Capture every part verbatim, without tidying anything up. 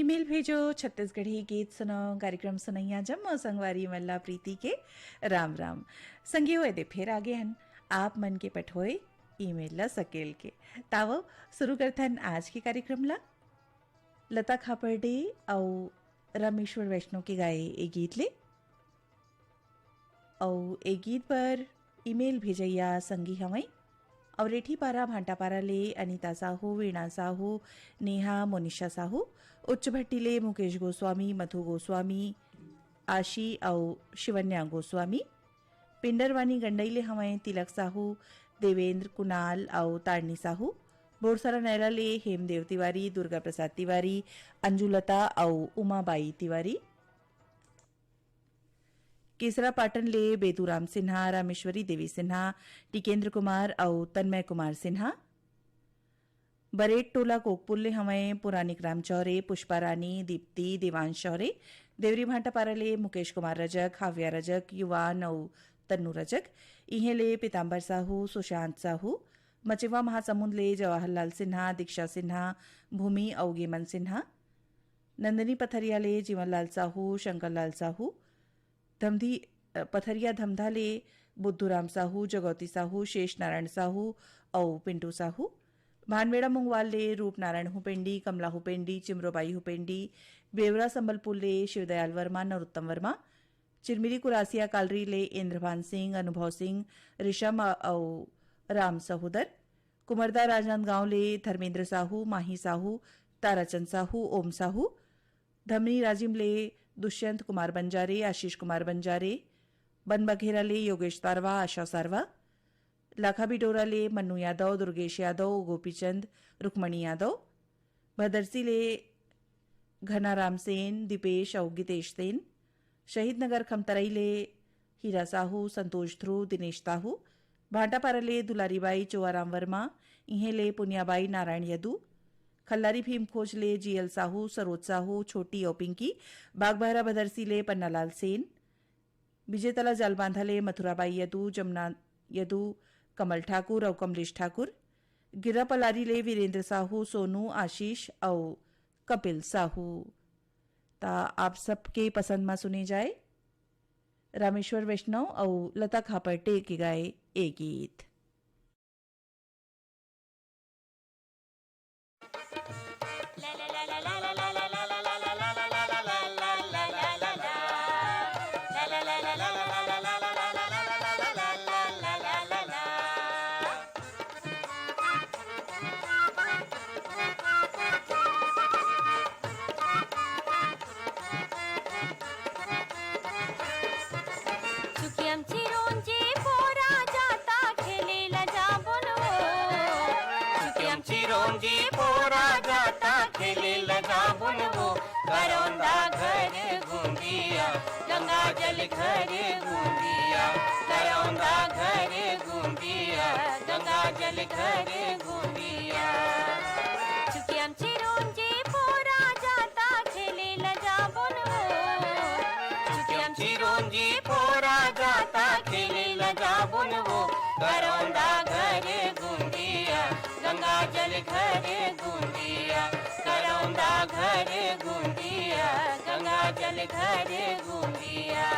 Email भेजो, छत्तीसगढ़ी गीत सुनाओ, कार्यक्रम सुनैया जम्मो संगवारी मन ला प्रीति के राम राम। संगी हो, एदे फेर आगे हन आप मन के पठोए ईमेल ला सकेल के। तावो, शुरू करथन आज के कार्यक्रम ला लता खापर्डे अउ रामेश्वर वैष्णव के गाए ए गीत ले। अउ ए गीत बर ईमेल भेजइया संगी हवंय अउ रेठीपारा भांटापारा ले अनिता साहू, वीणा साहू, नेहा, मोनिशा साहू, उच्च भट्टी ले मुकेश गोस्वामी, मधु गोस्वामी, आशी अउ शिवन्या गोस्वामी, पिंडरवानी गंडई ले हवंय तिलक साहू, देवेंद्र, कुणाल अउ तारणी साहू, बोरसरा नैरा ले हेमदेव तिवारी, दुर्गा प्रसाद तिवारी, अंजुलता अउ उमाबाई तिवारी, केसरा पाटन ले बेदूराम सिन्हा, रामेश्वरी देवी सिन्हा, टिकेंद्र कुमार अउ तन्मय कुमार सिन्हा। बरेट टोला कोकपुर ले हवंय पुरानिक राम चौरे, पुष्पा रानी, दीप्ति, देवांश चौरे। देवरी भांटापारा ले मुकेश कुमार रजक, हाव्या रजक, युवान अउ तन्नू रजक। इहें ले पीताम्बर साहू, सुशांत साहू। मचेवा महासमुंद ले जवाहरलाल सिन्हा, दीक्षा सिन्हा, भूमि अउ गेमन सिन्हा। नंदिनी पथरिया ले जीवनलाल साहू, शंकरलाल साहू। धमधी, अ, पथरिया धमधा ले बुद्धूराम साहू, जगौती साहू, शेष नारायण साहू अउ पिंटू साहू। भानवेड़ा मुंगवाल ले रूप नारायण हुपेंडी, कमला हुपेंडी, चिमरोबाई हुपेंडी। बेवरा संबलपुर ले शिवदयाल वर्मा, नरोत्तम वर्मा। चिरमिरी कुरासिया कालरी ले इंद्रभान सिंह, अनुभव सिंह, ऋषम अउ राम सहोदर। कुमरदा राजनांदगांव ले धर्मेंद्र साहू, माही साहू, ताराचंद साहू, ओम साहू। धमनी राजिम ले दुष्यंत कुमार बंजारे, आशीष कुमार बंजारे। बनबघेरा ले योगेश तारवा, आशा सारवा। लाखाबिडोरा ले मन्नू यादव, दुर्गेश यादव, गोपीचंद, रुक्मणी यादव। भदरसी ले घनाराम सेन, दीपेश अउ गीतेश सेन। शहीद नगर खमतराई ले हीरा साहू, संतोष ध्रुव, दिनेश साहू। भाटापारा ले दुलारीबाई, चोआराम वर्मा। इहें ले पुनियाबाई, नारायण यदु। खल्लारी भीमखोज ले जीएल साहू, सरोज साहू, छोटी अउ पिंकी। बागबाहरा भदरसी ले पन्नालाल सेन। विजेतला जालबांधा ले मथुराबाई यदु, जमुना यदु, कमल ठाकुर अउ कमलेश ठाकुर। गिर्रा पलारी ले वीरेंद्र साहू, सोनू, आशीष अउ कपिल साहू। ता आप सबके पसंद मा सुने जाए रामेश्वर वैष्णव अउ लता खापर्टे के गाए ए गीत। चुकियम चिरोंजी पोरा जाता खेले ला जाबुन वो। चुकियम चिरोंजी पोरा जाता खेले ला जाबुन वो। करौंदा घर गुंदिया, गंगा जल घर गुंदिया। करौंदा घर गुंदिया, गंगा जल घर गुंदिया। चुकियम चिरोंजी पोरा जाता खेले ला जाबुन वो। चुकियम चिरोंजी पोरा जाता खेले ला जाबुन वो। करौंदा घर गुंदिया, गंगा जल घर गुंदिया। करौंदा घर गुंदिया, गंगा जल घर गुंदिया।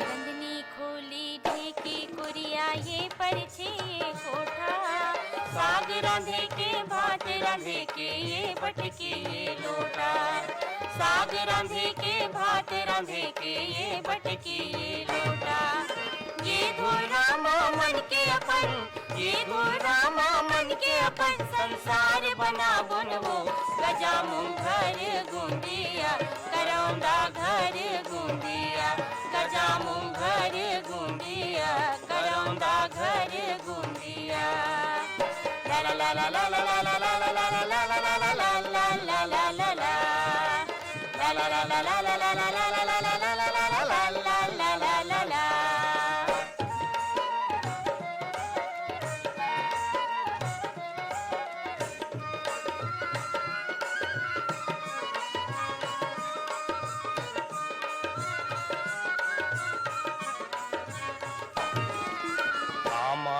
रंधनी खोली ढेकी कुरिया ये परछी ये कोठा। साग रांधे के भात रांधे के ये बटकी ये लोटा। साग रांधे के भात रांधे के ये बटकी ये लोटा। ये धुरा मा मन के अपन, ये धुरा मा मन के अपन संसार बनाबुन वो। गजामुंग घर गुंदिया, करौंदा घर गुंदिया। गजामुंग घर गुंदिया, करौंदा घर गुंदिया। ला ला ला ला ला ला ला ला ला ला ला ला ला ला ला ला ला ला।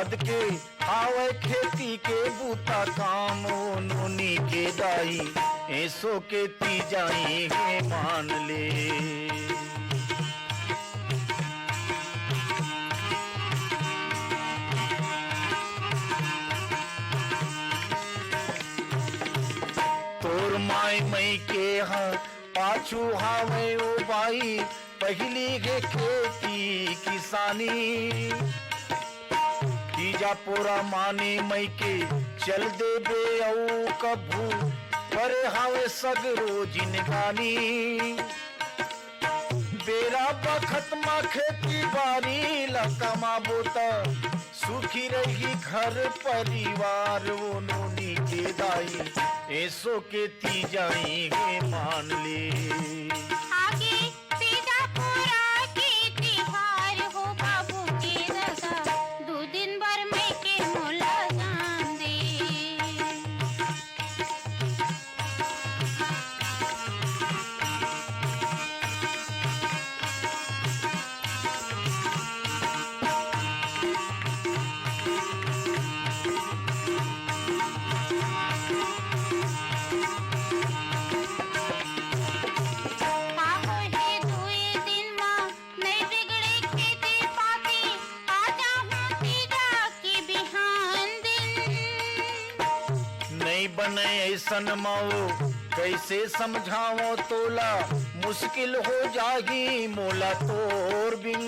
अद के हावय खेती के बूता काम, ओ नोनी के दाई, एसो के तीजाई हे मान ले। तोर माय मई के हा पाछू हावय ओ बाई, पहिली के खेती किसानी। तीजा पोरा माने मई के चल देबे अऊ कभू परे हावय सगरो जिनगानी। बेरा बखत म खेती बारी ल कमाबो त सुखी रही घर परिवार, ओ नोनी के दाई, एसो के तीजाई हे मान ले। आगे तीजा पोरा के तिहार हो बाबू के ददा, दू दिन बर मई के मोला जान दे। का होही दुई दिन मा, नई बिगड़े खेती पाती, आ जाहूं तीजा के बिहान दिन। नई बने अइसन म ओ, कइसे समझावं तोला, मुश्किल हो जाही मोला तोर बिन।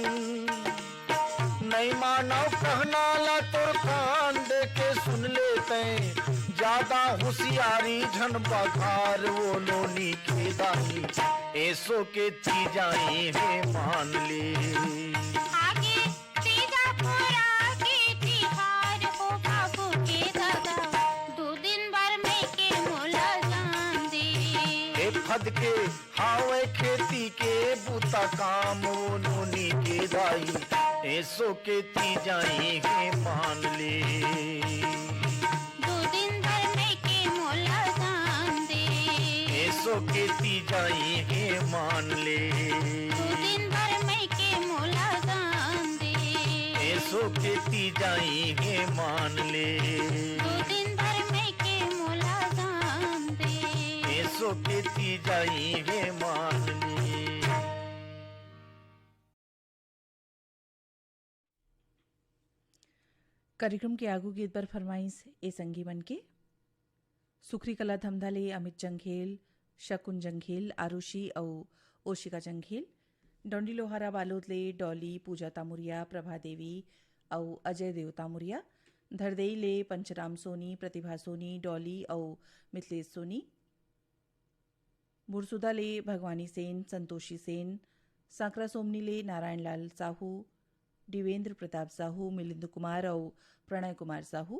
नई मानव कहना ला तोर कान दे के सुन ले तैं, जादा होशियारी झन बघार, ओ नोनी के दाई, एसो के तीजाई हे मान ले। आगे तीजा पोरा के तिहार हो बाबू के ददा, दू दिन बर मई के मोला जान दे। ए फद के हावय खेती के बूता काम, ओ नोनी के दाई, एसो के तीजाई हे मान ले। दू दिन बर मई के मोला जान दे। एसो के तीजाई हे मान ले। दू दिन बर मई के मोला जान दे। एसो के तीजाई हे मान ले। दू दिन बर मई के मोला जान दे। एसो के तीजाई हे मान ले। कार्यक्रम के आगू गीत बर फरमाइश ए संगी मन के। सुखरी कला धमधा ले अमित जंघेल, शकुन जंघेल, आरुषि अउ ओशिका जंघेल। डोंडी लोहारा बालोद ले डॉली, पूजा तामुरिया, प्रभा देवी अउ अजय देव तामुरिया। धरदेई ले पंचराम सोनी, प्रतिभा सोनी, डॉली अउ मिथलेश सोनी। बुरसुदा ले भगवानी सेन, संतोषी सेन, सांकरा सोमनी ले नारायण लाल साहू, देवेंद्र प्रताप साहू, मिलिंद कुमार अउ प्रणय कुमार साहू,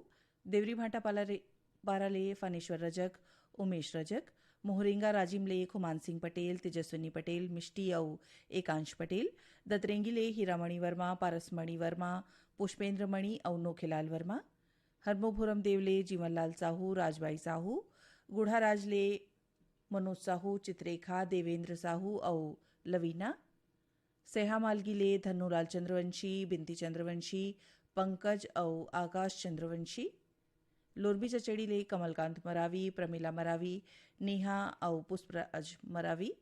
देवरी भाटा पाला रे-, पारा ले फनेश्वर रजक, उमेश रजक, मोहरेंगा राजिम ले खुमान सिंह पटेल, तेजस्विनी पटेल, मिष्टी अउ एकांश पटेल, दतरेंगी ले हीरामणि वर्मा, पारसमणि वर्मा, पुष्पेंद्र मणि अउ नोखेलाल वर्मा, हरमोभुरम देव ले जीवनलाल साहू, राजबाई साहू, गुढ़ाराज ले मनोज साहू, चित्रेखा, देवेंद्र साहू अउ लवीना, सेहा मालगी ले धन्नूलाल चंद्रवंशी, बिनती चंद्रवंशी, पंकज अउ आकाश चंद्रवंशी, लोरमी चचेड़ी ले कमलकांत मरावी, प्रमिला मरावी, नेहा अउ पुष्पराज मरावी,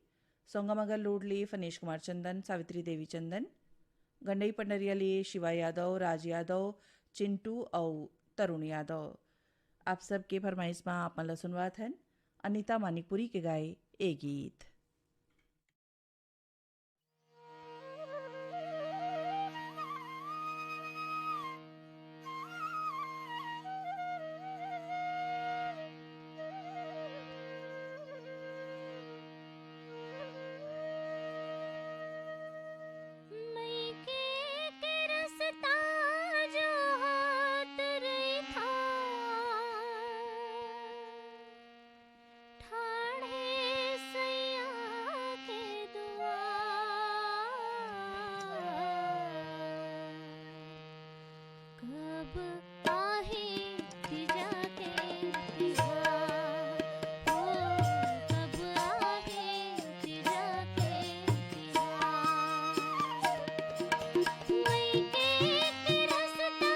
सोंगामगर लोड ले फनेश कुमार चंदन, सावित्री देवी चंदन, गंडई पंडरिया ले शिवा यादव, राज यादव, चिंटू अउ तरुण यादव। आप सबके फरमाइश म आप मन ल सुनवात हन अनिता मानिकपुरी के गाए ए गीत। मइके के रस्ता जो हाथ रहिथा, ठाढ़े सैया के दुआर। कब आही तीजा के तिहार, ओ कब आही तीजा के तिहार। मइके के रस्ता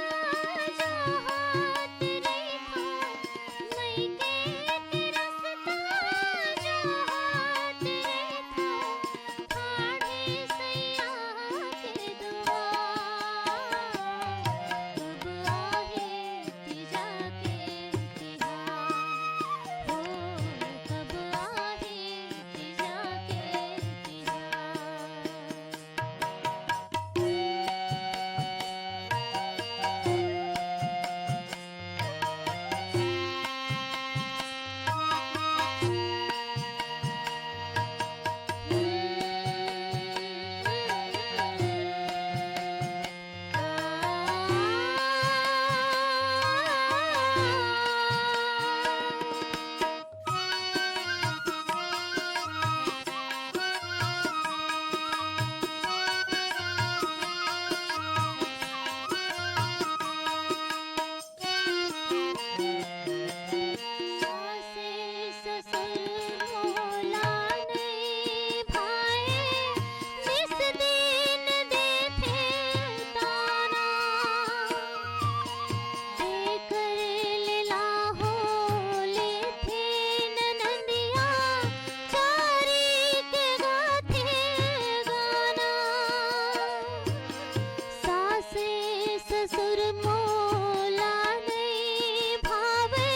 मोला नइ भावे,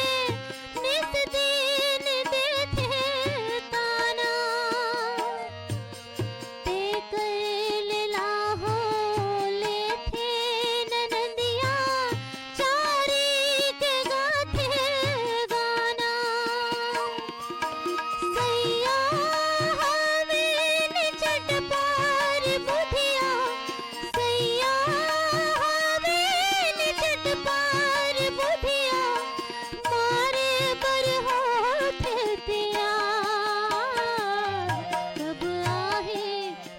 निस दिन देथे ताना। ते कइले लाहो लेथे ननदिया, चारी के गाथे गाना। सैया हवे न चटपार बुधिया, सैया हवे न चटपार बुधिया, मारे बर होथे तिया। कब आहे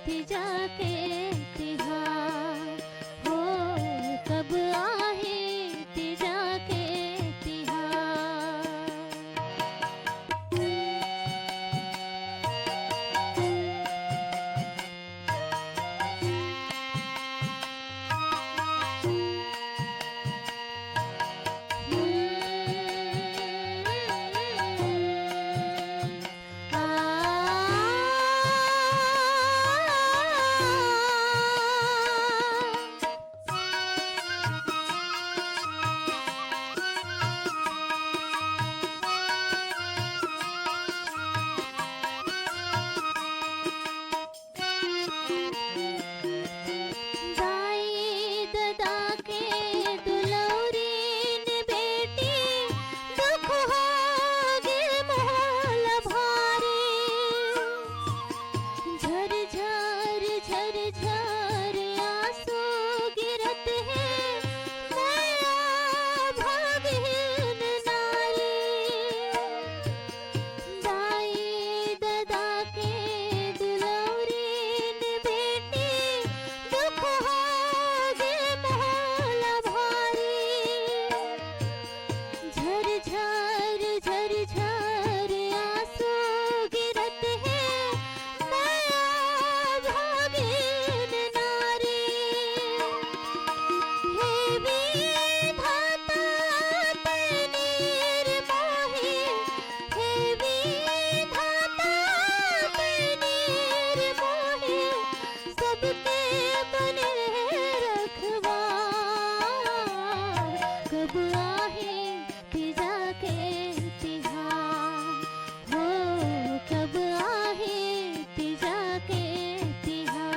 तीजा के तिहार, हो कब आहे तीजा के तिहार। दाई ददा के दुलौरीन बेटी, दुख होगे मोला भारी। झर झर झर झर आंसू गिरत हे, मया भागहीन नारी। दाई ददा के दुलौरीन बेटी, दुख होगे मोला भारी। झर झर झर झर आंसू गिरत हे, मया भागीन नारी। हे विधाता तैं निर्मोही, हे विधाता तैं निर्मोही, सबके बने रखवार। कब आहे तीजा के तिहार, हो कब आहे तीजा के तिहार।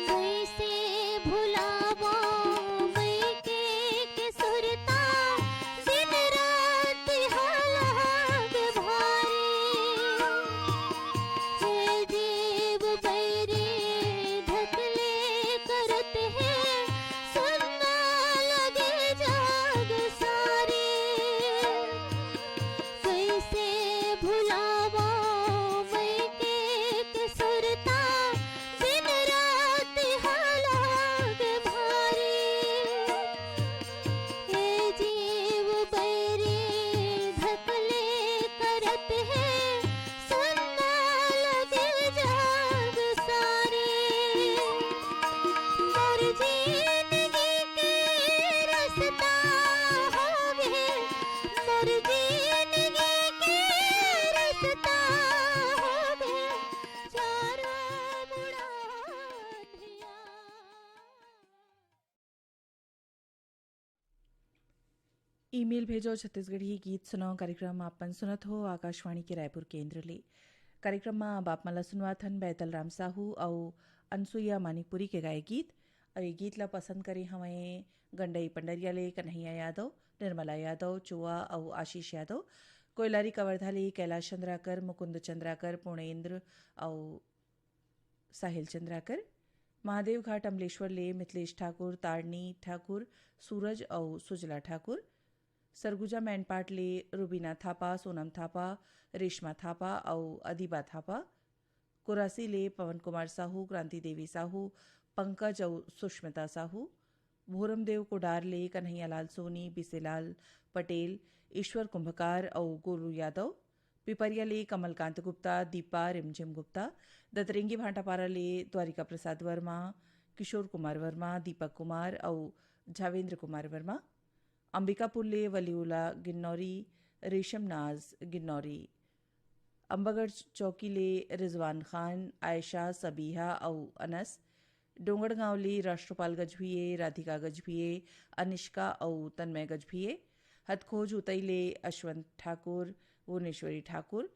कइसे भुलावो मइके के सुरता, दिन रात हलाग भारी। हे जीव बैरी ढकले करत हे, सुन्ना लगे जग सारी। कइसे भुलावो मइके के सुरता, दिन रात हलाग भारी। हे जीव बैरी धकले करत हे, सुन्ना लगे जग सारी। मोर जिनगी के रस्ता होगे, मोर जिनगी के रस्ता होगे, चारों मुड़ा अंधिया। ईमेल भेजो छत्तीसगढ़ी गीत सुनाओ कार्यक्रम आप मन सुनत हो आकाशवाणी के रायपुर केंद्र ले। कार्यक्रम म अब आप मन ल सुनवाथन बैतल राम साहू अउ अनसुईया मानिकपुरी के गाए गीत। अउ ये गीत ल पसंद करे हवंय गंडई पंडरिया ले कन्हैया यादव, निर्मला यादव, चुआ अउ आशीष यादव। कोइलारी कवर्धा ले कैलाश चंद्राकर, मुकुंद चंद्राकर, पूर्णेंद्र अउ साहिल चंद्राकर। महादेव घाट अमलेश्वर ले मिथिलेश ठाकुर, तारणी ठाकुर, सूरज अउ सुजला ठाकुर। सरगुजा मैनपाट ले रूबीना थापा, सोनम थापा, रेशमा थापा अउ अदिबा थापा। कोरासी ले पवन कुमार साहू, क्रांति देवी साहू, पंकज अउ सुष्मिता साहू। भोरमदेव कोडार ले कन्हैयालाल सोनी, बिसेलाल पटेल, ईश्वर कुंभकार अउ गोलू यादव। पिपरिया ले कमलकांत गुप्ता, दीपा रिमझिम गुप्ता। दतरेंगी भाटापारा ले द्वारिका प्रसाद वर्मा, किशोर कुमार वर्मा, दीपक कुमार अउ झावेंद्र कुमार वर्मा। अंबिकापुर ले वलिउला गिन्नौरी, रेशम नाज गिन्नौरी। अंबागढ़ चौकी ले रिजवान खान, आयशा, सबीहा अउ अनस। डोंगरगांव ले राष्ट्रपाल गजभिये, राधिका गजभिये, अनिष्का अउ तन्मय गजभिये। हथखोज उतई ले अश्वंत ठाकुर, भुवनेश्वरी ठाकुर।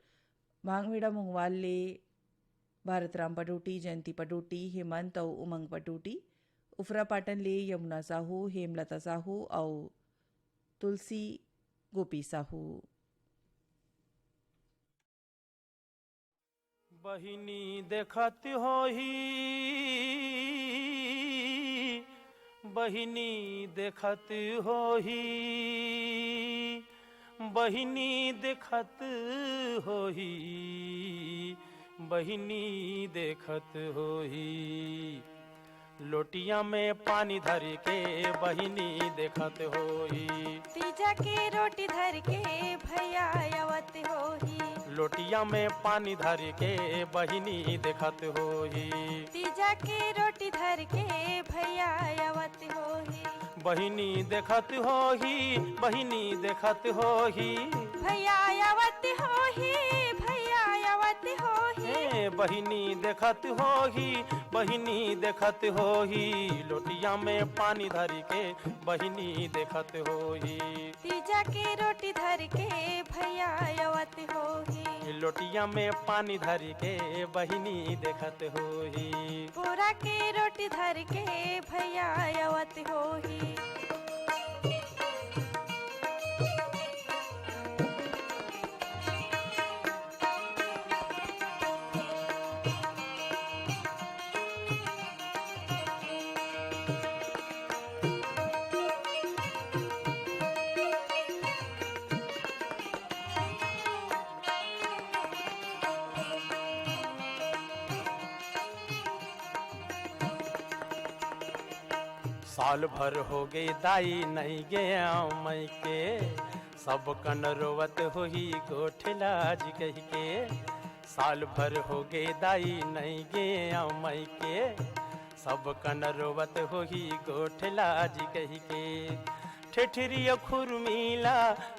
भांगवेड़ा मुंगवाल ले भारत राम पटोटी, जयंती पटोटी, हेमंत अउ उमंग पटोटी। उफरापाटन ले यमुना साहू, हेमलता साहू अउ तुलसी गोपी साहू। बहिनी देखत होही, बहिनी देखत होही, बहिनी देखत होही, बहिनी देखत होही। लोटिया में पानी धर के बहिनी देखत होही। तीजा के रोटी धर के भैया आवत होही। लोटिया में पानी धर के बहिनी देखत होही। तीजा के रोटी धर के भैया आवत होही। बहिनी देखत होही, बहिनी देखत होही। भैया आवत होही, भैया आवत होही। ए, बहिनी देखत होही, बहिनी देखत होही। लोटिया में पानी धर के बहिनी देखत होही। तीजा के रोटी धर के भैया आवत होही। लोटिया में पानी धर के बहिनी देखत होही। बोरा के रोटी धर के भैया आवत होही। साल भर हो गे दाई नइ गेंव मइके, सब कन रोवत होही गोठ लाज कहिके। साल भर हो गे दाई नइ गेंव मइके, सब कन रोवत होही गोठ लाज कहिके। ठेठरिया खुरमीला,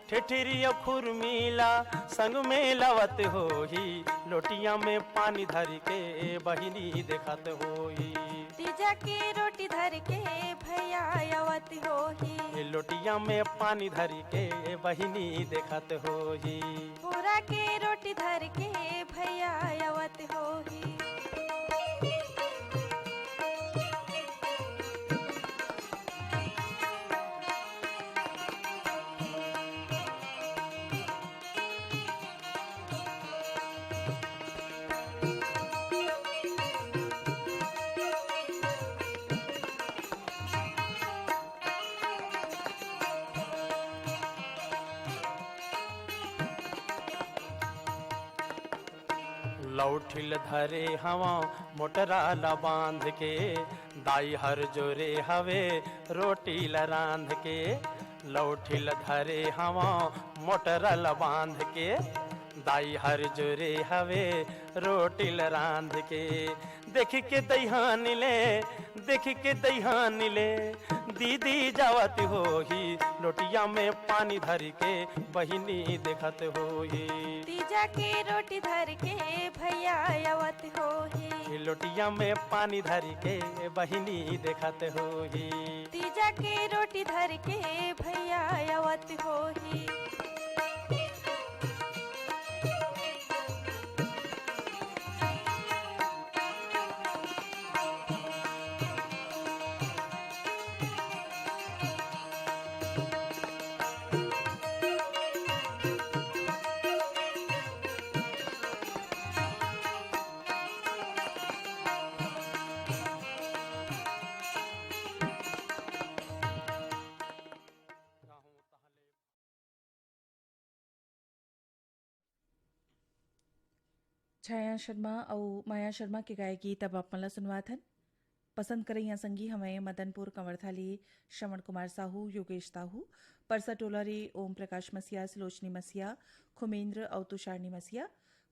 ठेठरिया खुरमीला, संग में लवत होही। लोटिया में पानी धर के बहिनी देखत होही। तीजा के रोटी धर के भैया आवत होही। ए लोटिया में पानी धर के बहिनी देखत होही। बोरा के रोटी धर के भैया आवत होही। लौठिल धरे हवा मोटरा ल बांध के, दाई हर जोरे हवे रोटी ल रांध के। लौठिल धरे हवा मोटरा ल बांध के, दाई हर जोरे हवे रोटी ल रांध के। देख के दइहान ले, देख के दइहान ले, दीदी जावत होही। लोटिया में पानी धर के बहिनी देखत होही। तीजा के रोटी धर के भैया आवत होही। लोटिया में पानी धर के बहिनी देखत होही। तीजा के रोटी धर के भैया आवत होही। छाया शर्मा अउ माया शर्मा के गाए गीत अब आप मन ला सुनवात हन। पसंद करइया संगी हवय मदनपुर कंवरथा ले श्रवण कुमार साहू, योगेश साहू, परसा टोला ले ओम प्रकाश मसिया, सुलोचनी मसिया, खुमेंद्र अउ तुषारनी मसिया,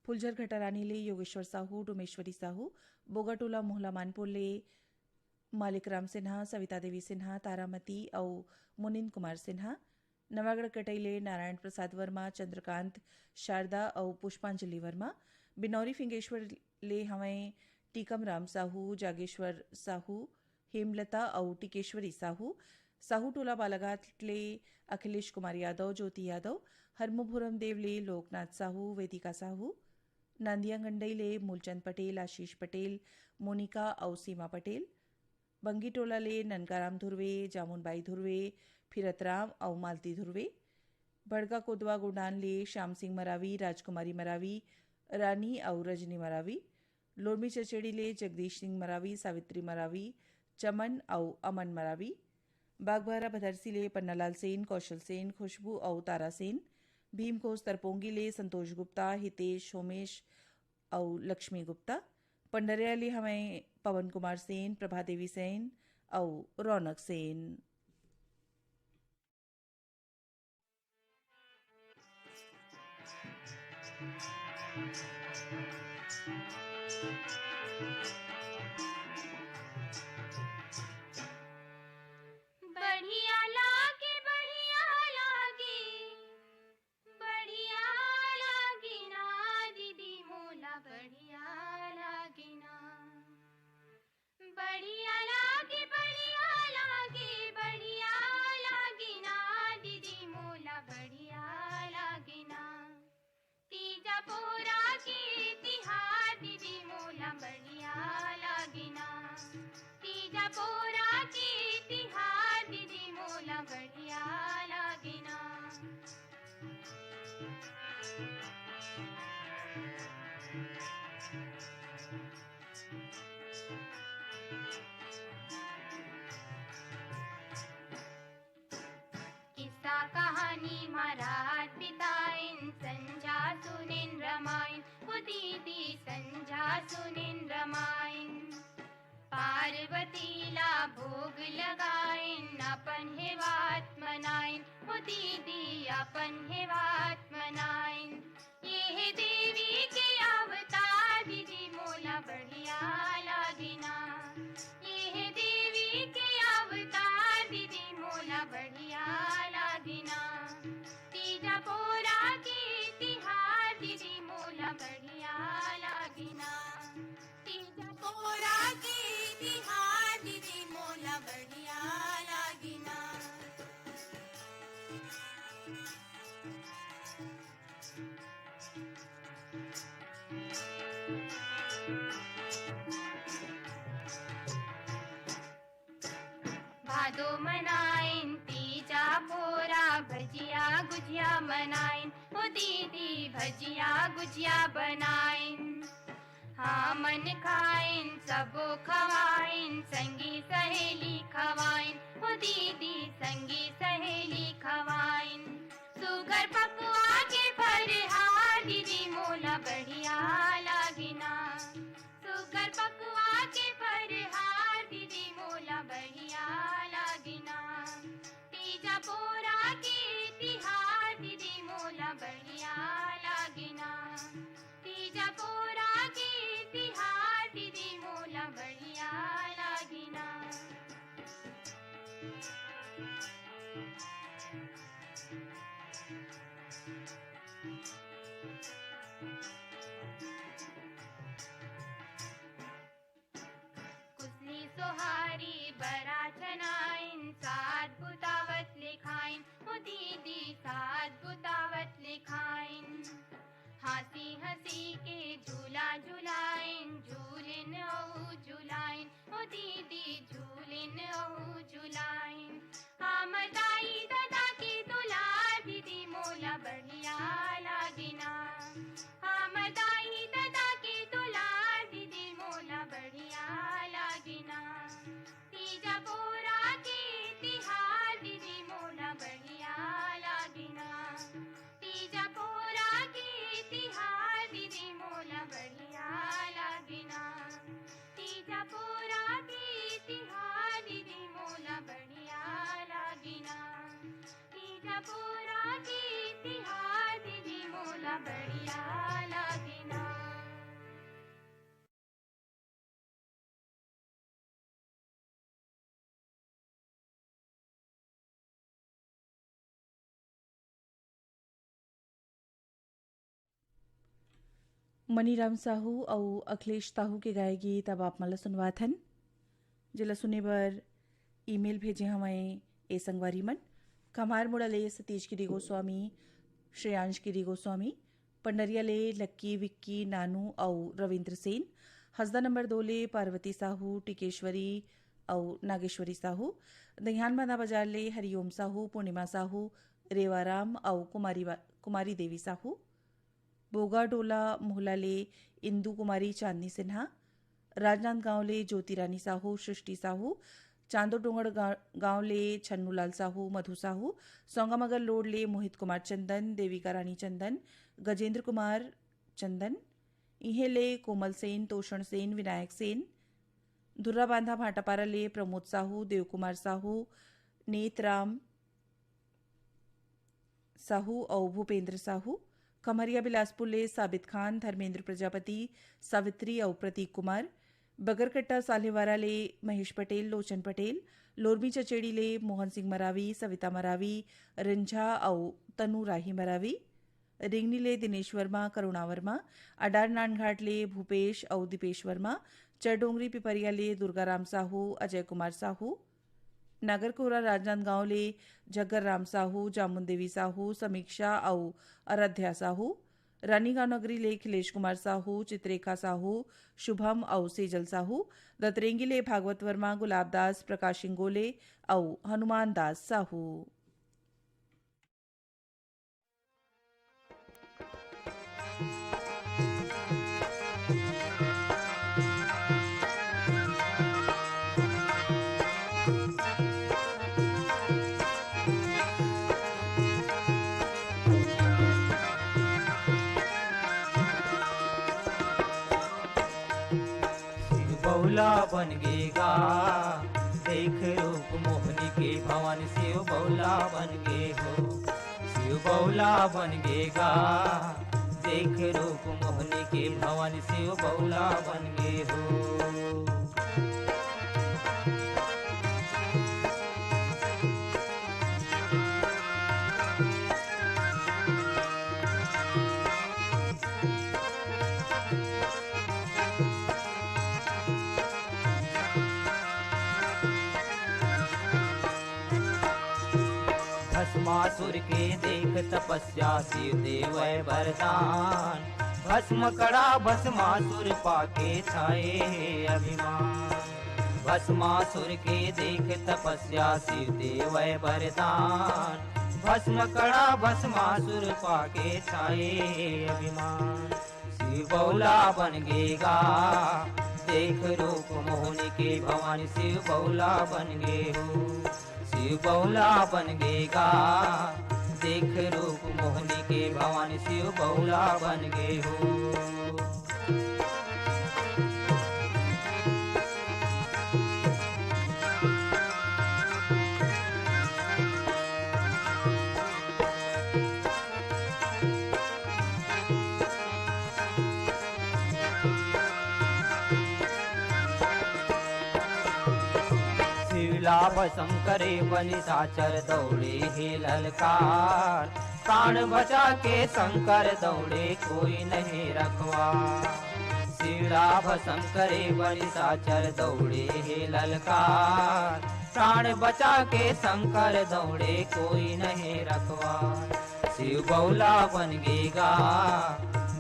फुलझर घटारानी ले योगेश्वर साहू, डोमेश्वरी साहू, बोगाटोला मोहला मानपुर ले मालिक राम सिन्हा, सविता देवी सिन्हा, तारामती अउ मुनिंद कुमार सिन्हा, नवागढ़ कटई ले नारायण प्रसाद वर्मा, चंद्रकांत, शारदा अउ पुष्पांजलि वर्मा, बिनौरी फिंगेश्वर ले हवंय टीकम राम साहू, जागेश्वर साहू, हेमलता अउ टिकेश्वरी साहू, साहू टोला बालाघाट ले अखिलेश कुमार यादव, ज्योति यादव, हरमुभुरम देव ले लोकनाथ साहू, वेदिका साहू, नांदिया गंडई ले मूलचंद पटेल, आशीष पटेल, मोनिका अउ सीमा पटेल, बंगी टोला ले ननकाराम धुर्वे, जामुनबाई धुर्वे, फिरतराम अउ मालती धुर्वे, बड़का कोदवा गोडान ले श्याम सिंह मरावी, राजकुमारी मरावी, रानी अउ रजनी मरावी, लोरमी चचेड़ी ले जगदीश सिंह मरावी, सावित्री मरावी, चमन अउ अमन मरावी, बागबाहरा भदरसी ले पन्नालाल सेन, कौशल सेन, खुशबू अउ तारा सेन, भीमकोस तरपोंगी ले संतोष गुप्ता, हितेश, होमेश अउ लक्ष्मी गुप्ता, पंडरिया ले हवंय पवन कुमार सेन, प्रभा देवी सेन अउ रौनक सेन। बढ़िया लागे, बढ़िया लागे, बढ़िया लागे ना दीदी मोला, बढ़िया लागे ना। बढ़िया लागे, बढ़िया लागे, बढ़िया लागे ना दीदी मोला, बढ़िया लागे ना। तीजा पोरा के तिहार दीदी मोला बढ़िया लागे ना। तीजा पोरा के तिहार दीदी मोला बढ़िया लागे ना। किस्सा कहानी म रात बिताइन, संझा सुनिन रमाइन, ओ दीदी संझा सुनिन रमाइन। पार्वती ला भोग लगाइन, अपन हे बात मनाइन, ओ दीदी अपन हे बात मनाइन। ये हे देवी के अवतार दीदी मोला बढ़िया लागे ना। ये हे देवी के अवतार दीदी मोला बढ़िया लागे ना। तीजा पोरा के तिहार दीदी मोला बढ़िया लागे ना। तीजा पोरा के तिहार दीदी मोला बढ़िया लागे ना। भादो मनाइन तीजा पोरा, भजिया गुजिया बनाइन, ओ दीदी भजिया गुजिया बनाइन। हमन खाइन सबो खवाइन, संगी सहेली खवाइन, ओ दीदी संगी सहेली खवाइन। सुगर पकवा के फरहार दीदी मोला बढ़िया लागे ना। सुगर पकवा के फरहार दीदी मोला बढ़िया लागे ना। तीजा पोरा के तिहार दीदी मोला बढ़िया लागे ना। तीजा पोरा के तिहार दीदी मोला बढ़िया लागे ना। कुसली सोहारी बरा छनाइन, सात बुतावत लिखाइन, ओ दीदी सात बुतावत लिखाइन। हंसी हंसी के झूला झुलाइन, झूलिन अउ झुलाइन, ओ दीदी झूलिन अउ झुलाइन। हमर दाई ददा के दुलार दीदी मोला बढ़िया लागे ना। हमर दाई ददा के दुलार दीदी मोला बढ़िया लागे ना। तीजा पोरा के तिहार दीदी मोला बढ़िया लागे ना। तीजा पोरा के तिहार दीदी मोला बढ़िया मनीराम साहू अउ अखिलेश साहू के गाए गीत अब आप मन ल सुनवात हन, जेला सुने बर ईमेल भेजे हवंय ए संगवारी मन। कम्हारमुड़ा ले सतीश गिरी गोस्वामी, श्रेयांश गिरी गोस्वामी, पंडरिया ले लक्की, विक्की, नानू अउ रविंद्र सेन, हसदा नंबर दो ले पार्वती साहू, टिकेश्वरी अउ नागेश्वरी साहू, दहियान बांधा बाजार ले हरिओम साहू, पूर्णिमा साहू, रेवाराम अउ कुमारी वा-, कुमारी देवी साहू, बोगाटोला मोहला ले इंदु कुमारी, चांदनी सिन्हा, राजनांदगांव ले ज्योति रानी साहू, सृष्टि साहू, चांदो डोंगड़ गा-, गांव ले छन्नूलाल साहू, मधु साहू, सौंगामगर रोड ले मोहित कुमार चंदन, देविका रानी चंदन, गजेंद्र कुमार चंदन, इहें ले कोमल सेन, तोषण सेन, विनायक सेन, धुर्रा बांधा भाटापारा ले प्रमोद साहू, देवकुमार साहू, नेतराम साहू अउ भूपेंद्र साहू, कमरिया बिलासपुर ले साबित खान, धर्मेंद्र प्रजापति, सावित्री अउ प्रतीक कुमार, बगरकट्टा साल्हेवारा ले महेश पटेल, लोचन पटेल, लोरमी चचेड़ी ले मोहन सिंह मरावी, सविता मरावी, रिंझा अउ तनु राही मरावी, रिंगनी ले दिनेश वर्मा, करुणा वर्मा, अडार नानघाट ले भूपेश अउ दीपेश वर्मा, चरडोंगरी पिपरिया ले दुर्गाराम साहू, अजय कुमार साहू, नागरकोरा राजनांदगांव ले झग्गर राम साहू, जामुन देवी साहू, समीक्षा अउ आराध्या साहू, रानीगांव नगरी ले खिलेश कुमार साहू, चित्रेखा साहू, शुभम अउ सेजल साहू, दतरेंगी ले भागवत वर्मा, गुलाब दास, प्रकाश इंगोले अउ हनुमान दास साहू। शिव बौला बन गे गा, देख रूप मोहनी के भवन शिव बौला बन गे हो। शिव बौला बन गे गा, देख रूप मोहनी के भवन शिव बौला बन गे हो। भस्मासुर के देख तपस्या शिव देवै वरदान। भस्म कड़ा भस्मासुर पाके छाए हे अभिमान। भस्मासुर के देख तपस्या शिव देवै वरदान। भस्म कड़ा भस्मासुर पाके छाए हे अभिमान। शिव बौला बन गे गा, देख रूप मोहनी के भवानी शिव बौला बन गे हो। शिव बौला बन गे गा, देख रूप मोहनी के भवानी शिव बौला बन गे हो। शिवला भस्म करे बनि साचर दौड़े हे ललकार। प्राण बचा के शंकर दौड़े कोई नहीं रखवा। शिवला भस्म करे बनि साचर दौड़े हे ललकार। प्राण बचा के शंकर दौड़े कोई नहीं रखवा। शिव बौला बन गे गा,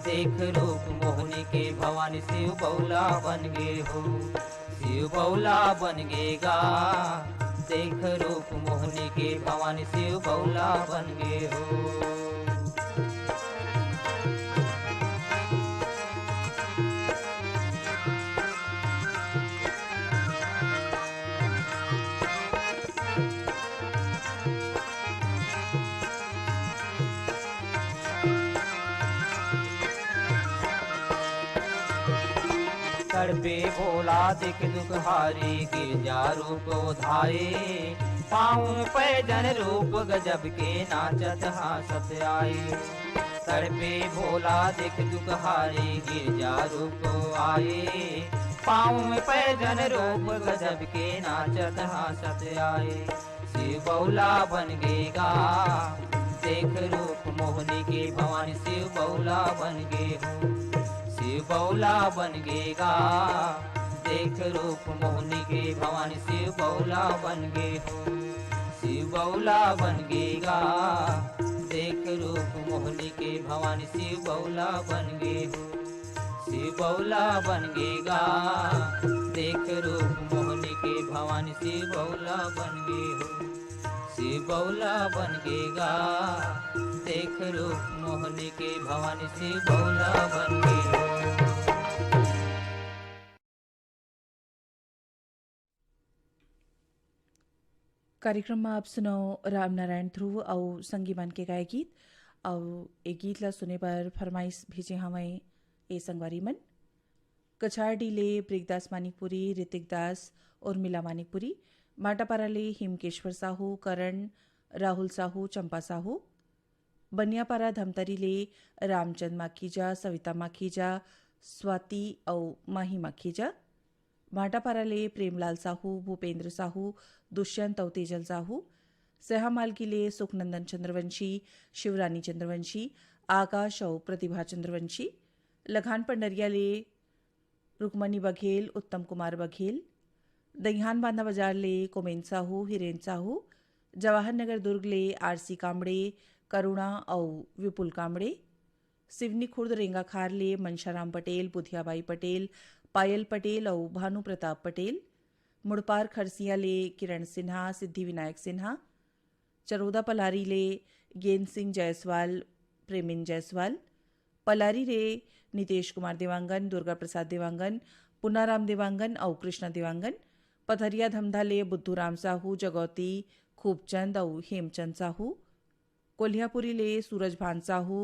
देख रूप मोहनी के भवानी शिव बौला बन गे हो। शिव बौला बन गे गा, देख रूप मोहनी के भवानी शिव बौला बन गे हो। तड़पे भोला देख दुख हारी, गिरजा रूप ओधाए। पाँव पैजन रूप गजब के नाचत हाँसत आए। तड़पे भोला देख दुख हारी, गिरजा रूप आए। पाँव पैजन रूप गजब के नाचत हाँसत आए। शिव बौला बन गे गा, देख रूप मोहनी के भवानी शिव बौला बन गे हो। शिव बौला बन गे गा, देख रूप मोहनी के भवानी शिव बौला बन गे हो। शिव बौला बन गे गा, देख रूप मोहनी के भवानी शिव बौला बन गे हो। शिव बौला बन गे गा, देख रूप मोहनी के भवानी शिव बौला बन गे हो। शिव बौला बन गे गा, देख रूप मोहनी के भवानी शिव बौला बन गे हो। कार्यक्रम में आप सुनो रामनारायण ध्रुव अउ संगी मन के गाय गीत। अउ ए गीत ला सुने बर फरमाइश भेजे हवय ए संगवारी मन। कछारडी ले ब्रिगदास मानिकपुरी, ऋतिक दास, उर्मिला मानिकपुरी, माटापारा ले हिमकेश्वर साहू, करण, राहुल साहू, चंपा साहू, बनियापारा धमतरी ले रामचंद माखीजा, सविता माखीजा, स्वाति अउ माही माखीजा, भाटापारा ले प्रेमलाल साहू, भूपेंद्र साहू, दुष्यंत अउ तेजल साहू, सहामालगी ले सुखनंदन चंद्रवंशी, शिवरानी चंद्रवंशी, आकाश अउ प्रतिभा चंद्रवंशी, लखान पंडरिया ले रुक्मणी बघेल, उत्तम कुमार बघेल, दईहान बांधा बाजार ले कोमेन साहू, हिरेन साहू, जवाहर नगर दुर्ग ले आरसी कामड़े, करुणा अउ विपुल कामड़े, सिवनी खुर्द रेंगाखार ले मनशाराम पटेल, बुधियाबाई पटेल, पायल पटेल अउ भानु प्रताप पटेल, मुड़पार खरसिया ले किरण सिन्हा, सिद्धि विनायक सिन्हा, चरोदा पलारी ले गेंद सिंह जायसवाल, प्रेमिन जायसवाल, पलारी ले नितेश कुमार देवांगन, दुर्गा प्रसाद देवांगन, पुनाराम देवांगन अउ कृष्णा देवांगन, पथरिया धमधा ले बुद्धू राम साहू, जगौती खूबचंद अउ हेमचंद साहू, कोल्हियापुरी ले सूरज भान साहू,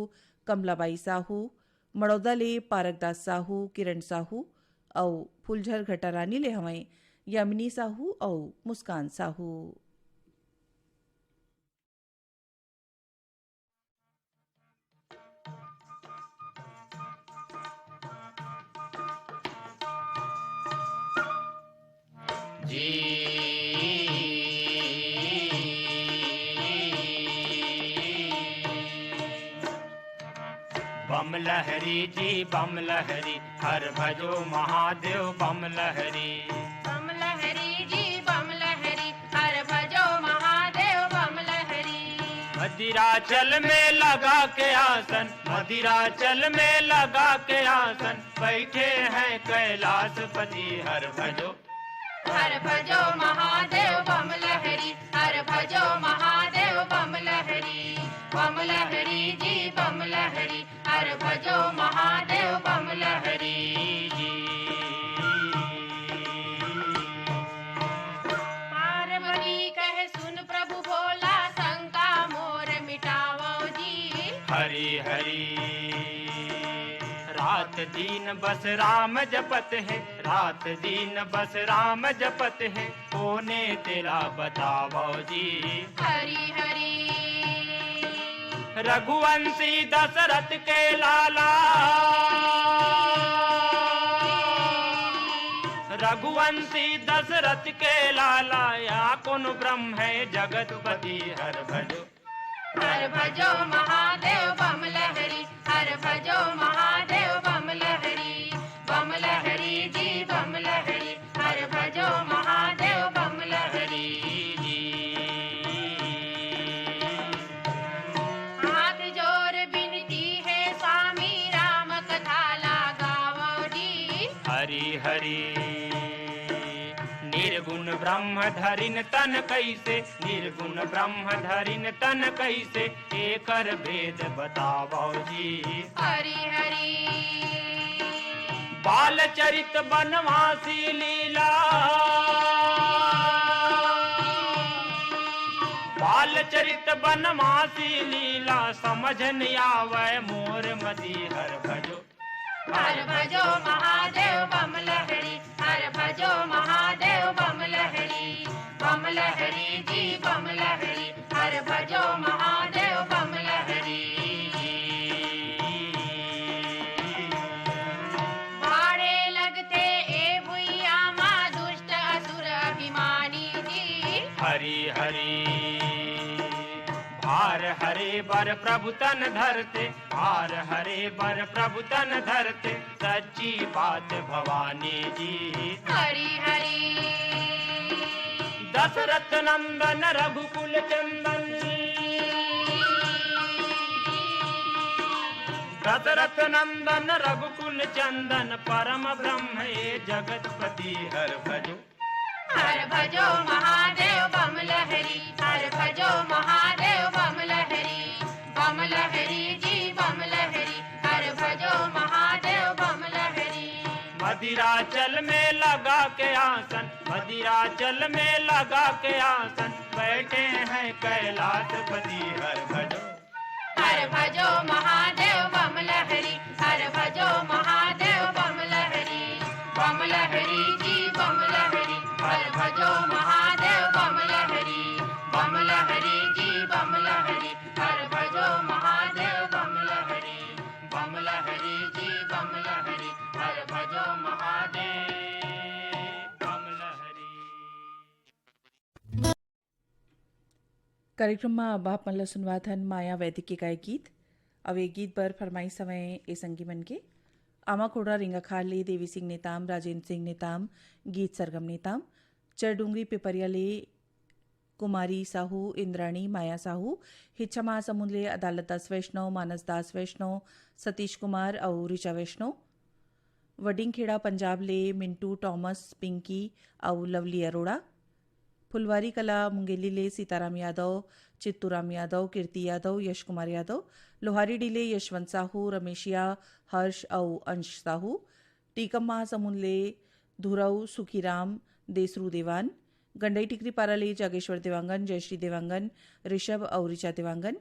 कमलाबाई साहू, मड़ौदा ले पारकदास साहू, किरण साहू अउ फुलझर घटारानी ले हवंय यामिनी साहू अउ मुस्कान साहू। जी। बम लहरी जी बम लहरी, हर भजो महादेव बम लहरी। बम लहरी जी बम लहरी, हर भजो महादेव बम लहरी। मदिराचल में लगा के आसन, मदिराचल में लगा के आसन, बैठे हैं कैलाशपति, हर भजो। हर भजो महादेव बम लहरी, हर भजो महादेव बम लहरी। बम लहरी जी बम लहरी, हर भजो महादेव बम लहरी जी। पार्वती कहे सुन प्रभु भोला, शंका मोर मिटावो जी। हरि हरि। रात दिन बस राम जपत है, रात दिन बस राम जपत है, कोने तेला बतावो जी। हरि हरि। रघुवंशी दशरथ के लाला, रघुवंशी दशरथ के लाला, या कौन ब्रह्म है जगतपति, हर भजो। हर भजो महादेव बम लहरी, हर भजो महादेव बम लहरी। बम लहरी जी बम लहरी, हर भजो महादेव बम लहरी जी। हाथ जोर बिनती है स्वामी, राम कथा लगावो जी। हरि हरि। निर्गुण ब्रह्म धरिन तन कैसे, निर्गुण ब्रह्म धरिन तन कैसे, एकर भेद बतावो जी। हरि हरि। बाल चरित बनवासी लीला, बाल चरित बनवासी लीला, समझ न आवै मोर मति, हर भजो। हर भजो महादेव बम लहरी, हर भजो महादेव बम लहरी। बम लहरी जी बम लहरी, हर भजो महादेव बम लहरी। भाड़े लगथे ए भुइयां मा दुष्ट असुर अभिमानी जी। हरि हरि। भार हरे बर प्रभु तन धरते, भार हरे बर प्रभु तन धरते, सच्ची बात भवानी जी। हरि हरि। दशरथ नंदन रघुकुल चंदन, दशरथ नंदन रघुकुल चंदन, परम ब्रह्म ए जगतपति हर भजो। हर भजो महादेव बम लहरी, हर भजो महादेव बम लहरी, बम लहरी जी बम लहरी, हर भजो महादेव बम लहरी। मदिराचल में लगा के आसन, मदिराचल में लगा के आसन, बैठे हैं कैलाशपति हर भजो। हर भजो महादेव बम लहरी, हर भजो महादेव बम लहरी, बम लहरी जी बम लहरी, हर भजो महादेव बम लहरी, बम लहरी जी बम लहरी, हर भजो महादेव बम लहरी, बम लहरी जी बम लहरी, हर भजो महादेव बम लहरी। कार्यक्रम म अब आप मन ल सुनवात हन माया वैदिक के गाय गीत। अब ये गीत बर फरमाइश हवय ए संगी मन के, आमा कोड़रा रेंगाखार ले देवी सिंह नेताम, राजेंद्र सिंह नेताम, गीत सरगम नेताम, चरडूंगरी पिपरिया ले कुमारी साहू, इंद्राणी, माया साहू, हिच्छा महासमुंद ले अदालत दास वैष्णव, मानस दास वैष्णव, सतीश कुमार अउ ऋचा वैष्णव, वडिंगखेड़ा पंजाब ले मिंटू, टॉमस, पिंकी अउ लवली अरोड़ा, फुलवारी कला मुंगेली ले सीताराम यादव, चित्तूराम यादव, कीर्ति यादव, यश कुमार यादव, लोहारीडीह ले यशवंत साहू, रमेशिया, हर्ष अउ अंश साहू, टीकम महासमुंद ले धुरऊ, सुखीराम, देसरू देवान, गंडई टिकरीपारा ले जागेश्वर देवांगन, जयश्री देवांगन, ऋषभ अउ ऋचा देवांगन,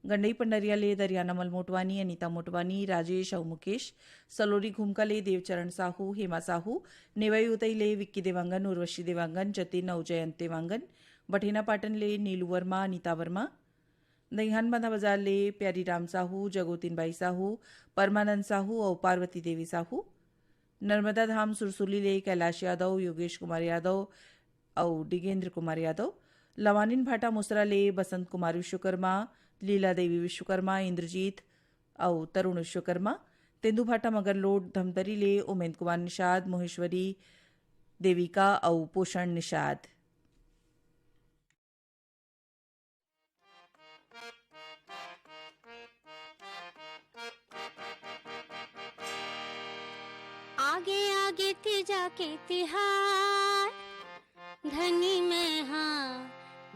गंडई पंडरिया ले दरियाना मल मोटवानी, अनिता मोटवानी, राजेश अउ मुकेश, सलोरी घुमका ले देवचरण साहू, हेमा साहू, नेवई उतई ले विक्की देवांगन, उर्वशी देवांगन, जतिन अउ जयंत देवांगन, बठेना पाटन ले नीलू वर्मा, अनिता वर्मा, दईहान बांधा बाजार ले प्यारी राम साहू, जगोतिन बाई साहू, परमानंद साहू अउ पार्वती देवी साहू, नर्मदा धाम सुरसुली ले कैलाश यादव, योगेश कुमार यादव अउ डिगेंद्र कुमार यादव, लवानिन भाटा मुसरा ले बसंत कुमार विश्वकर्मा, लीला देवी विश्वकर्मा, इंद्रजीत अउ तरुण विश्वकर्मा, तेंदू भाटा मगरलोड धमतरी ले उमेंद कुमार निषाद, मोहेश्वरी देविका अउ पोषण निषाद। आगे आगे तीजा के तिहार, धनी मैं हा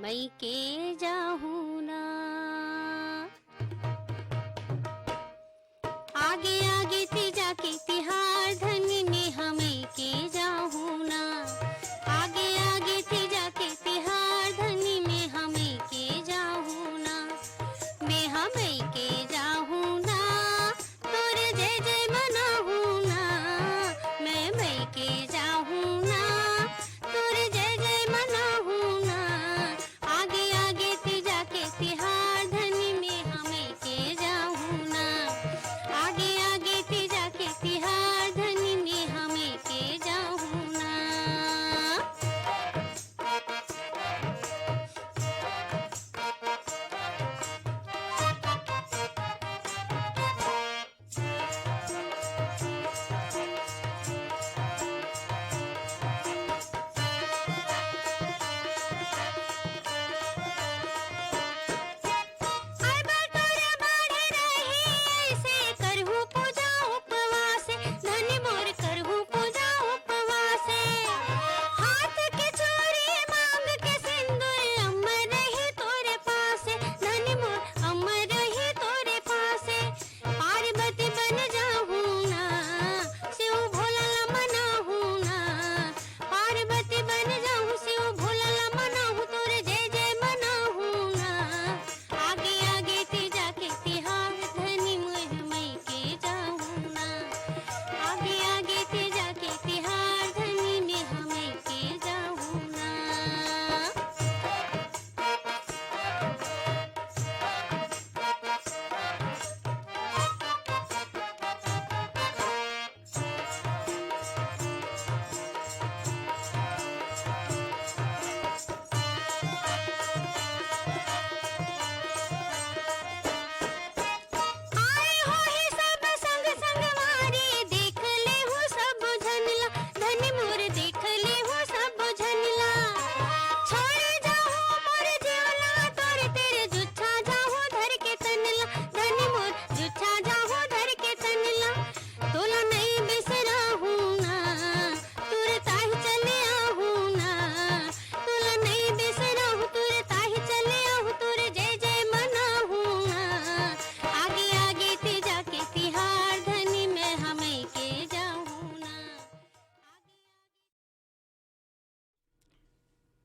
मइके जाहूं ना। आगे आगे तीजा के तिहार, धनी मैं हा मइके जाहूं ना। आगे आगे तीजा के तिहार, धनी मैं हा मइके जाहूं ना। मैं हा मइके जाहूं ना, तोर जय जय मनाहूं ना। मैं मइके जाहूं ना, तोर जय जय मनाहूं ना। आगे आगे तीजा के तिहार, धनी मैं हा मइके जाहूं ना। आगे आगे तीजा के तिहार,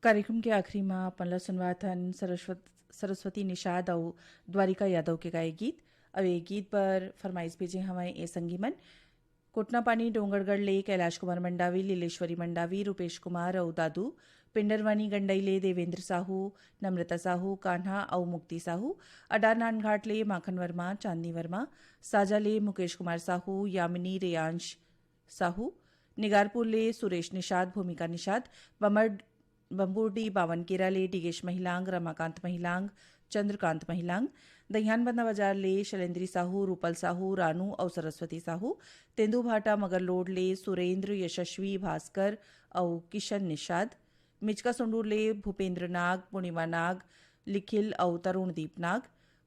कार्यक्रम के आखिरी म अपन ला सुनवात हन सरस्वत-, सरस्वती निषाद अउ द्वारिका यादव के गाए गीत। अउ ये गीत बर फरमाइश भेजे हवय ए संगी मन, कोटनापानी डोंगरगढ़ ले कैलाश कुमार मंडावी, लीलेश्वरी मंडावी, रूपेश कुमार अउ दादू, पिंडरवानी गंडई ले देवेंद्र साहू, नम्रता साहू, कान्हा अउ मुक्ति साहू, अडार नानघाट ले माखन वर्मा, चांदनी वर्मा, साजा ले मुकेश कुमार साहू, यामिनी, रेयांश साहू, निगारपुर ले सुरेश निषाद, भूमिका निषाद, बमड-, बम्बुरडी बावनकेरा ले डिगेश महिलांग, रमाकांत महिलांग, चंद्रकांत महिलांग, दहियानबंदा बाजार ले शैलेंद्री साहू, रूपल साहू, रानू अउ सरस्वती साहू, तेंदूभाटा मगरलोड ले सुरेंद्र, यशस्वी, भास्कर अउ किशन निषाद, मिचका सुंडूर ले भूपेंद्र नाग, पूर्णिमा नाग, लिखिल अउ तरुणदीप नाग,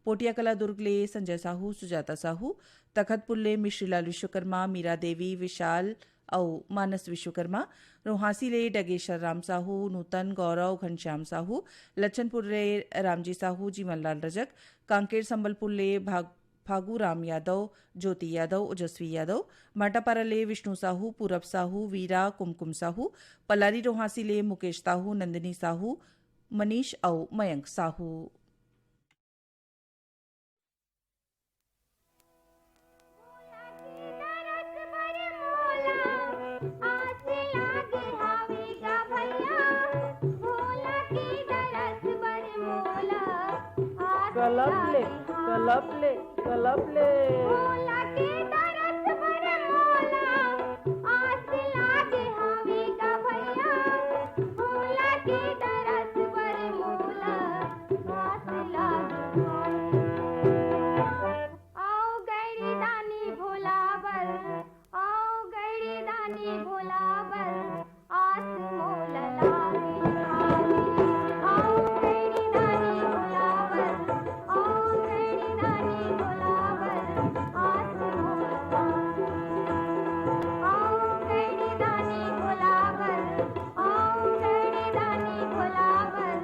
पोटिया कला दुर्ग ले संजय साहू, सुजाता साहू, तखतपुर ले मिश्रीलाल विश्वकर्मा, मीरा देवी, विशाल अउ मानस विश्वकर्मा, रोहासी ले डगेश्वर राम साहू, नूतन, गौरव, घनश्याम साहू, लच्छनपुर ले रामजी साहू, जीवनलाल रजक, कांकेर संबलपुर ले भाग-, फागू राम यादव, ज्योति यादव, ओजस्वी यादव, भाटापारा ले विष्णु साहू, पूरब साहू, वीरा, कुमकुम साहू, पलारी रोहासी ले मुकेश साहू, नंदिनी साहू, मनीष अउ मयंक साहू। कलप ले, कलप ले, कलप ले। आस लागे हवे गा भैया, भोला के दरस बर मोला आस लागे हवे। आओ गैरी दानी भोला बर, आओ गैरी दानी भोला बर, आस मोला लागे हवे। आओ गैरी दानी भोला बर, आओ गैरी दानी भोला बर, आस मोला लागे। आओ गैरी दानी भोला बर, आओ गैरी दानी भोला बर,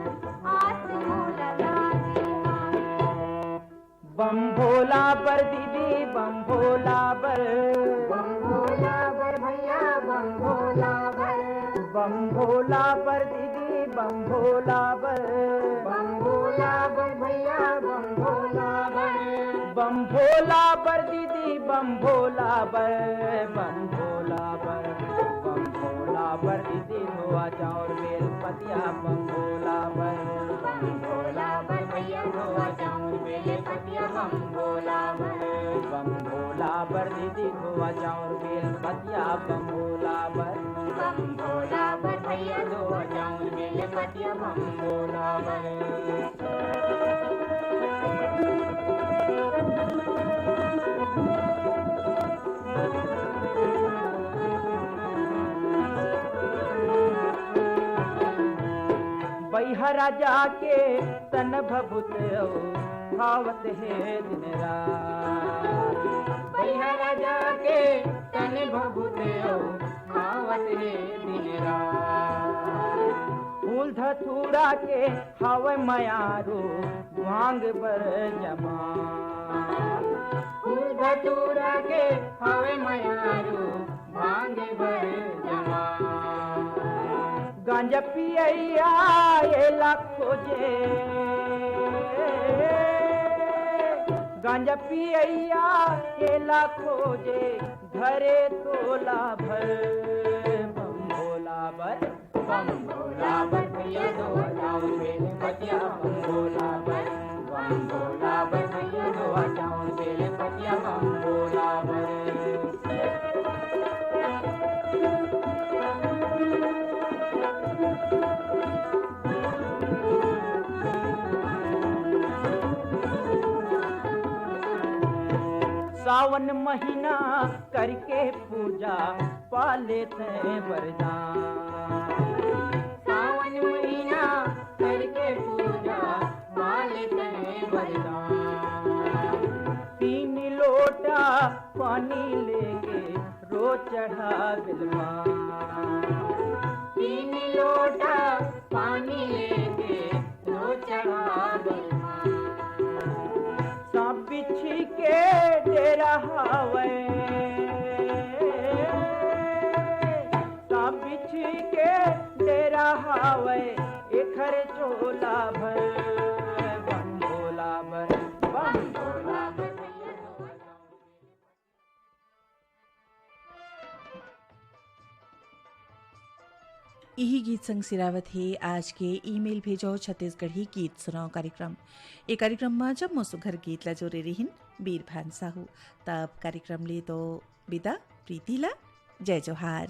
आस मोला लागे हवे। बम भोला बर दीदी, बम भोला बर। बम भोला बर भैया, बम भोला बर। बम भोला बर दीदी, बम भोला बर। बम भोला बर भैया, बम भोला बर। बम भोला बर दीदी, बम भोला बर। बम भोला बर, बम भोला बर दीदी, धोआ चाउर बेल पतिया, बम भोला बर। बम भोला बर भैया, धोआ चाउर बेल पतिया, बम भोला बर। बम भोला बर दीदी, धोआ चाउर बेल पतिया, बम भोला बर। बम भोला बर भैया, धोआ चाउर बेल पतिया, बम भोला बर। बइहा राजा के तन भभूत अउ खावत हे दिन रात। बइहा राजा के तन भभूत अउ खावत हे दिन रात। फूल धतूरा के हवय मयारू भांग बर जमा। फूल धतूरा के हवय मयारू भांग बर जमा। गांजा पियैया एला खोजे, गांजा पियैया एला खोजे, धरे तोला भर बम भोला बर। बम भोला बर भैया, धोआ चाउर बेल पतिया, बम भोला बर। बम भोला बर भैया, धोआ चाउर बेल पतिया, बम भोला बर। सावन महीना करके पूजा, पा लेते वरदान। सावन महीना करके पूजा, पा लेते वरदान। तीन लोटा पानी लेके रोज चढ़ा बिलवा। तीन लोटा पानी लेके रोज चढ़ा बिलवा। सांप बिच्छी के डेरा हावय, सांप बिच्छी के डेरा हावय, भोला भर, बम भोला भर, बम भोला भर। इही गीत संग सिरावत हे आज के ईमेल भेजो छत्तीसगढ़ी गीत सुनाओ कार्यक्रम। ए कार्यक्रम म जम्मो सुघर गीत ला जोरे रिहिन बीरभान साहू। तब कार्यक्रम ले तो बिदा प्रीति ला। जय जोहार।